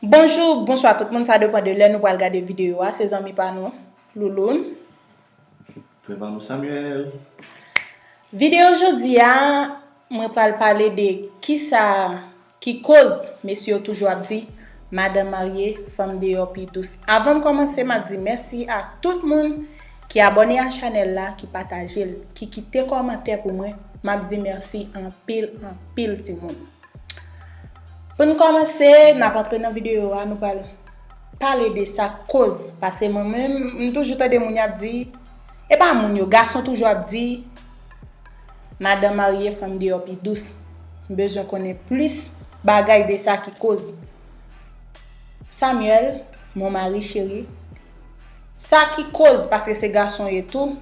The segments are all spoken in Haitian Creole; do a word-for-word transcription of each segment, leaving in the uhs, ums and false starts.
Bonjou, bonswa tout moun, sa depann de lè nou pral gade videyo a. Se zanmi pa nou, Louloun. Frè pa nou, Samuel. Videyo jodi a, mwen pral pale de kisa ki koz mesye yo toujou ap di madanm marye, fanm deyò pi dous. Avan m kòmanse, m ap di mèsi a tout moun ki abòne a chanèl la, ki pataje l, ki kite kòmantè pou mwen. M ap di mèsi anpil, anpil, timoun. Pou n kòmanse, n ap antre nan videyo a, nou pral pale de sa k koz. Paske mwen menm, m toujou tande moun y ap di, e pa moun yo, gason toujou ap di, madanm marye, fanm deyò pi dous. M bezwen konnen plis bagay de sa ki koz. Samuel, mon mari chéri, sa ki koz, paske se gason w ye tou,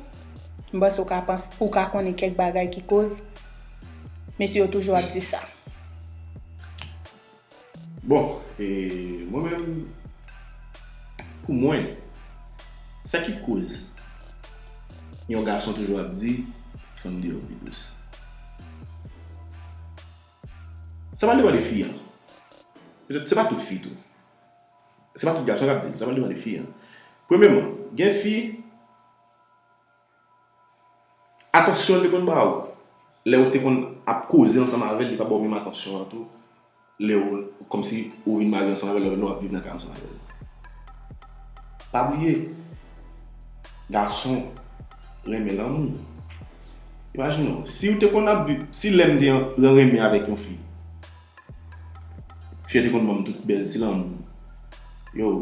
m panse w ka panse, ou ka konnen kèk bagay ki koz mesye yo toujou ap di sa. Bon, e mwen menm, pou mwen, sa ki koz yon gason toujou ap di fanm deyò pi dous? Sa pral depann de fi an. Petèt se pa tout fi tou. Se pa tout gason k ap di l, sa pral depann de fi an. Premyèman, gen fi, atansyon l te konn ba w. Lè w te konn ap koze ansanm avè l, li pa ba w menm atansyon an tou. Lè w, kòmsi ou vin marye ansanm avè l, lè w ap viv nan kay ansanm avè l. Pa bliye, gason renmen lanmou. Imajine w, si w te konn ap viv, si lè m te an, renmen avèk yon fi, fi a te konn ban m tout bèl ti lanmou. Yo,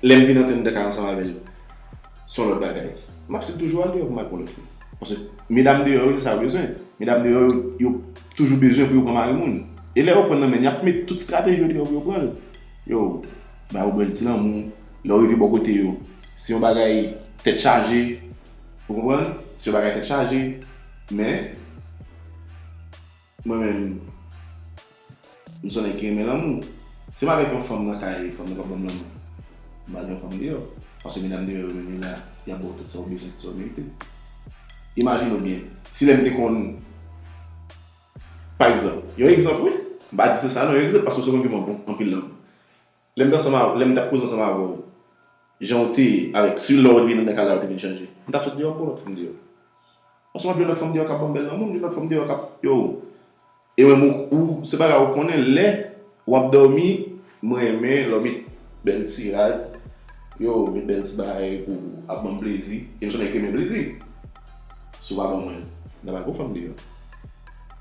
lè m vin antre anndan kay ansanm avè l, se yon lòt bagay. M ap stil toujou al deyò pou m al pran lòt fi. Paske medam deyò yo, se sa yo bezwen. Medam deyò yo, yo toujou bezwen pou yo pran mari moun. E lè yo pran nan men n, y ap met tout estrateji yo deyò pou yo pran l. Yo, ba yo bèl ti lanmou. Lè w rive bò kote yo, se yon bagay tèt chaje. Ou konprann? Se yon bagay tèt chaje. Men, mwen menm, m se yon nèg ki renmen lanmou. Si m avèk yon fanm nan kay, fanm nan p ap ban m lanmou, m pral gen yon fanm deyò. Paske medam deyò yo menm yo la, y ap ba w tout sa w bezwen, tout sa w merite. Imajine w byen, si lè m te konn, pa egzanp, yon egzanp wi, m pa di se sa non, yon egzanp, paske w se konn ki ban m anpil lanmou. Lè m t ansanm avè w, lè m t ap koze ansanm avè w, jan w te ye avèk, si lè w te vin nan kay la, w te vin chanje, m t ap sot deyò, m pran lòt fanm deyò. Paske m ap jwenn lòt fanm deyò k ap ban m bèl lanmou, m jwenn lòt fanm deyò k ap, yo. E mwen, ou, ou, se bagay ou konnen, lè w ap dòmi, mwen renmen lè w met bèl ti rad, yo, met bèl ti bagay pou ap ban m plezi, e m se yon nèg ki renmen plezi. Si w pa ban mwen, n a pa gwo fanm deyò.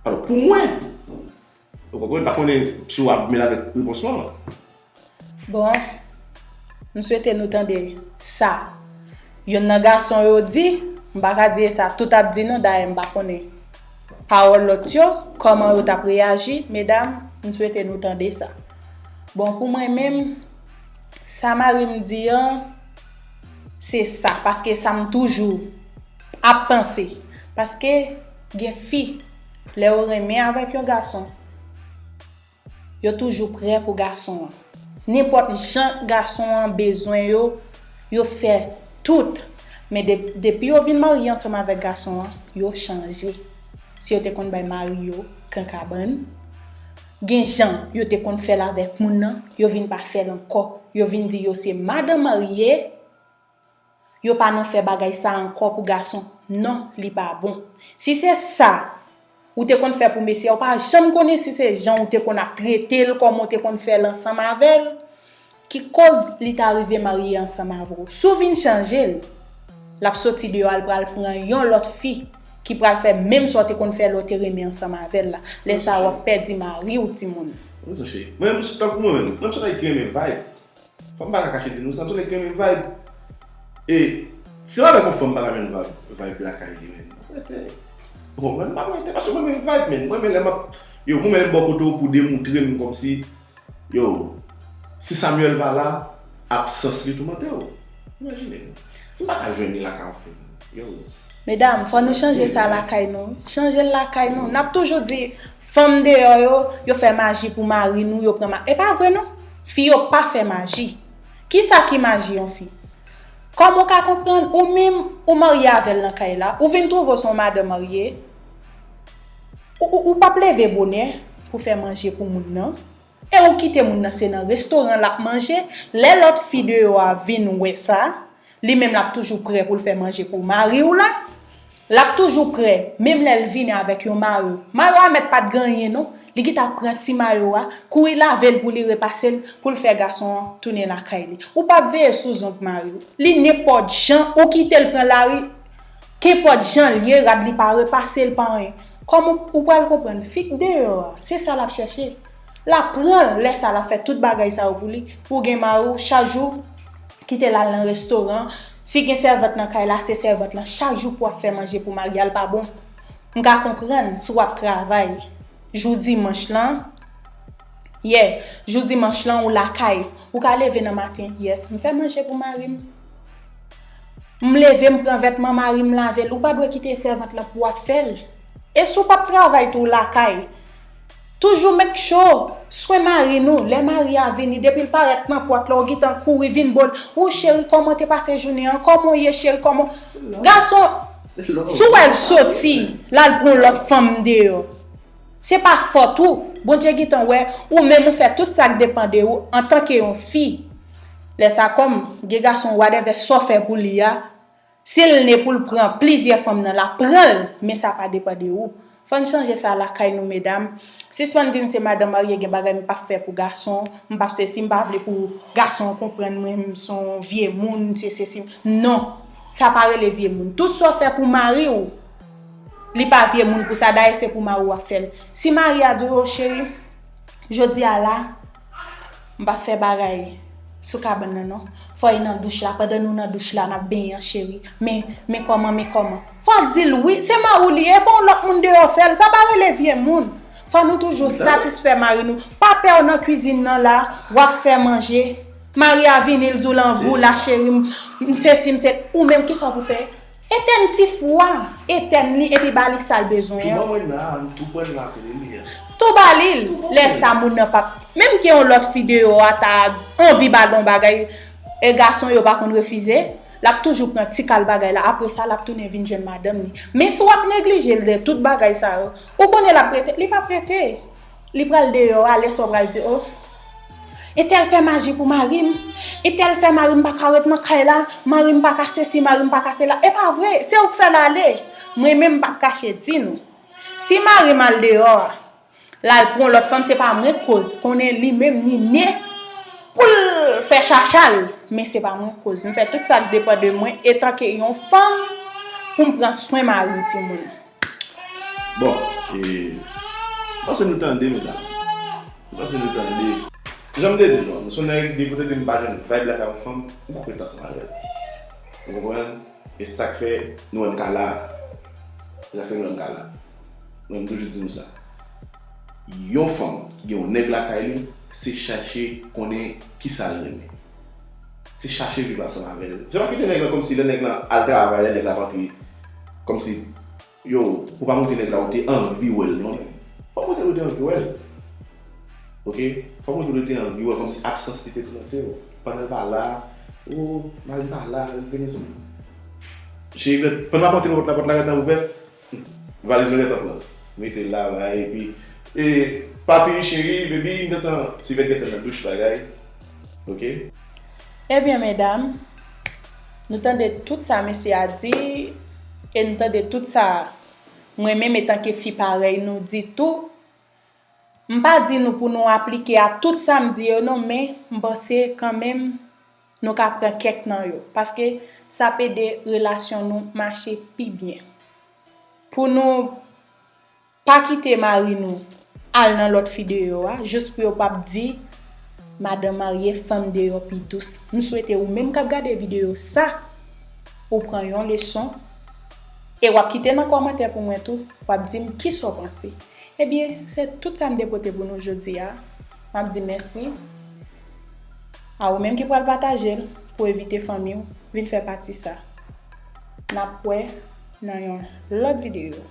Alò, pou mwen, ou konprann, m pa konnen si w ap menm avèk repons mwen. Bon, m swete nou tande sa yonn nan gason yo di, m pa ka di e sa tout ap di non, dayè m pa konnen pawòl lòt yo, kòman yo t ap reyaji, medam, m swete nou tande sa. Bon, pou mwen menm, sa mari m di an, se sa, paske sa m toujou ap panse. Paske gen fi, lè yo renmen avèk yon gason, yo toujou prè pou gason an. Nenpòt jan gason an bezwen yo, yo fè tout. Men de, depi yo vin marye ansanm avèk gason an, yo chanje. Si yo te konn bay mari yo kankabann, gen jan yo te konn fè l avèk moun nan, yo vin pa fè l ankò. Yo vin di yo se madanm marye, yo pa nan fè bagay sa ankò pou gason. Non, li pa bon. Si se sa ou te konn fè pou mesye a, ou pa janm konnen si se jan ou te konn ap trete l, kòman ou te konn fè l ansanm avè l, ki koz li ta rive marye ansanm avè w. Si w vin chanje l, l ap soti deyò al pral pran yon lòt fi ki pral fè menm sa w te konn fè lè w te renmen ansanm avè l la. Lè sa a, w ap pèdi mari w, timoun. Mwen menm, tankou mwen menm, mwen se nèg ki renmen vibe. Fò m pa ka kache di nou sa, m se nèg ki renmen vibe. E si m avèk yon fanm m pa ka jwenn vibe, vibe lakay li menm. Ou konprann? M pa prete, paske mwen renmen vibe, menn. Mwen renmen lè m ap, yo, mwen menm bò kote w pou w demoutre m kòmsi, yo, si Samuel pa la, absans li toumante w. Imajine nou. Si m pa ka jwenn li lakay yon fanm, yo. Medam, fò nou chanje sa lakay nou. Chanje l lakay nou. N ap toujou di, fanm deyò yo, yo fè maji pou mari nou, yo pran ma-, e pa vre non. Fi yo pa fè maji. Kisa ki maji yon fi? Kòman w ka konprann, ou menm, ou marye avè l nan kay la, ou vin twouve w se yon madanm marye, ou, ou, ou p ap leve bonè pou fè manje pou moun nan, E ou kite moun nan se nan restoran l ap manje, lè lòt fi deyò a vin wè sa, li menm l ap toujou prè pou l fè manje pou mari w la. L ap toujou prè, menm lè l vini avèk yon mayo. Mayo a mèt pa t gen anyen non. Li gentan pran ti mayo a, kouri lave l pou li repase l, pou l fè gason an tounen lakay li. Ou p ap veye sou zong mari w. Li nenpòt jan, ou kite l pran lari, kenpòt jan l ye, rad li pa repase l, pa anyen. Kòman ou pral konprann? Fi k deyò a, se sa l ap chèche. L ap pran l, lè sa l ap fè tout bagay sa yo pou li. Ou gen mari w, chak jou, kite l al nan restoran. Si gen sèvant nan kay la, se sèvant lan. Chak jou pou w ap fè manje pou mari a, l pa bon. M ka konprann si w ap travay jou dimanch lan. Yeah, jou dimanch lan ou lakay. Ou ka leve nan maten. Yes, m fè manje pou mari m. M leve, m pran vètman mari m, lave l. Ou pa dwe kite sèvant lan pou w ap fè l. E si w p ap travay tou, w lakay. Toujou make sure, swen mari nou. Lè mari a vini, depi l parèt nan pòt la, ou gentan kouri vin bo l. Ou cheri, kòman te pase jounen an? Kòman w ye, cheri? Kòman? Gason, si w wè l soti, l al pran yon lòt fanm deyò, se pa fòt ou. Bondye gentan wè, ou menm ou fè tout sa k depann de ou antanke yon fi. Lè sa kòm, gen gason, whatever sa w fè pou li a, si l ne pou l pran plizyè fanm nan, l ap pran l, men sa pa depann de ou. Fò n chanje sa lakay nou, medam. Sispann di m se madanm marye, gen bagay m p ap fè pou gason, m p ap sesi, m pa vle pou gason an konprann mwen, m se yon vye moun, se sesi. Non, sa pa rele vye moun. Tout sa w fè pou mari w, li pa vye moun pou sa, dayè se pou mari w w ap fè l. Si mari a di w, cheri, jodi a la, m p ap fè bagay sou kabann nan non. Fò e nan douch la, pandan nou nan douch la, n ap benyen an, cheri. Men, men kòman, men kòman. Fò w di l wi, se mari w li ye, e pa yon lòt moun deyò fè l, sa pa rele vye moun. Fò nou toujou satisfè mari nou. Pa pè w nan kwizin nan la, w ap fè manje. Mari a vini, l di w l anvi w la, cheri, m, m sesi, m se, ou menm kisa w pou fè? Etèn ti fou a, etèn li epi ba li sa l bezwen an. Tou ba mwen nan, tou pran nan apre li an. Tou ba li l, lè sa moun nan p ap, menm ke yon lòt fi deyò a ta anvi ba l yon bagay, e gason yo pa konn refize, l ap toujou pran ti kal bagay la, apre sa l ap tounen vin jwenn madanm li. Men si w ap neglije l de tout bagay sa yo, ou konnen l ap rete, li p ap rete. Li pral deyò a, lè sa w pral di, o, entèl fè maji pou mari m, entèl fè mari m pa ka ret nan kay la, mari m pa ka sesi, mari m pa ka sela. E pa vre, se ou k fè l ale. Mwen menm m p ap kache di nou. Si mari m al deyò a, l al pran lòt fanm, se pa mwen k koz. Konnen li menm li ne pou l fè chacha l, men se pa mwen k koz. M fè tout sa k depann de mwen etanke yon fanm pou m pran swen mari m, timoun. Bon, e, m panse nou tande, medam. M panse nou tande. Jan m te di nou, m se yon nèg, depi w tande m pa jwenn vibe la ak yon fanm, m p ap ret ansanm avè l. Ou konprann? E se sa k fè nou wè m ka la. Se sa k fè nou wè m ka la. Mwen, m toujou di nou sa. Yon fanm ki gen yon nèg lakay li, se chache konnen kisa l renmen. Se chache viv ansanm avè l. Se pa kite nèg lan kòmsi lè nèg lan al travay, lè nèg la rantre, kòmsi, yo, ou pa montre nèg la ou te anvi wè l non. Fòk montre l ou te anvi wè l. Oke? Fòk montre l ou te anvi wè l, kòmsi absans li te toumante w. Pandan l pa la, o, mari m pa la, l vini sou. Cheri, pandan m ap antre nan pòt la, pòt la gentan ouvè. Valiz mwen gentan pran. Mete l la, bay, epi, e, papi, cheri, baby, m gentan, Sivèt gentan nan douch, bagay. Oke? Ebyen, medam, nou tande tout sa mesye a di, e nou tande tout sa mwen menm, etanke fi parèy nou, di tou. M pa di nou pou nou aplike a tout sa m di yo non, men m panse kanmenm nou ka pran kèk nan yo, paske sa p ede relasyon nou mache pi byen. Pou nou pa kite mari nou al nan lòt fi deyò a, jis pou yo p ap di madanm marye, fanm deyò pi dous. M swete ou menm k ap gade videyo sa, ou pran yon leson, e w ap kite nan kòmantè pou mwen tou, w ap di m kisa w panse. Ebyen, se tout sa m te pote pou nou jodi a. M ap di mèsi a ou menm ki pral pataje l pou envite fanmi w vin fè pati sa. N ap wè nan yon lòt videyo.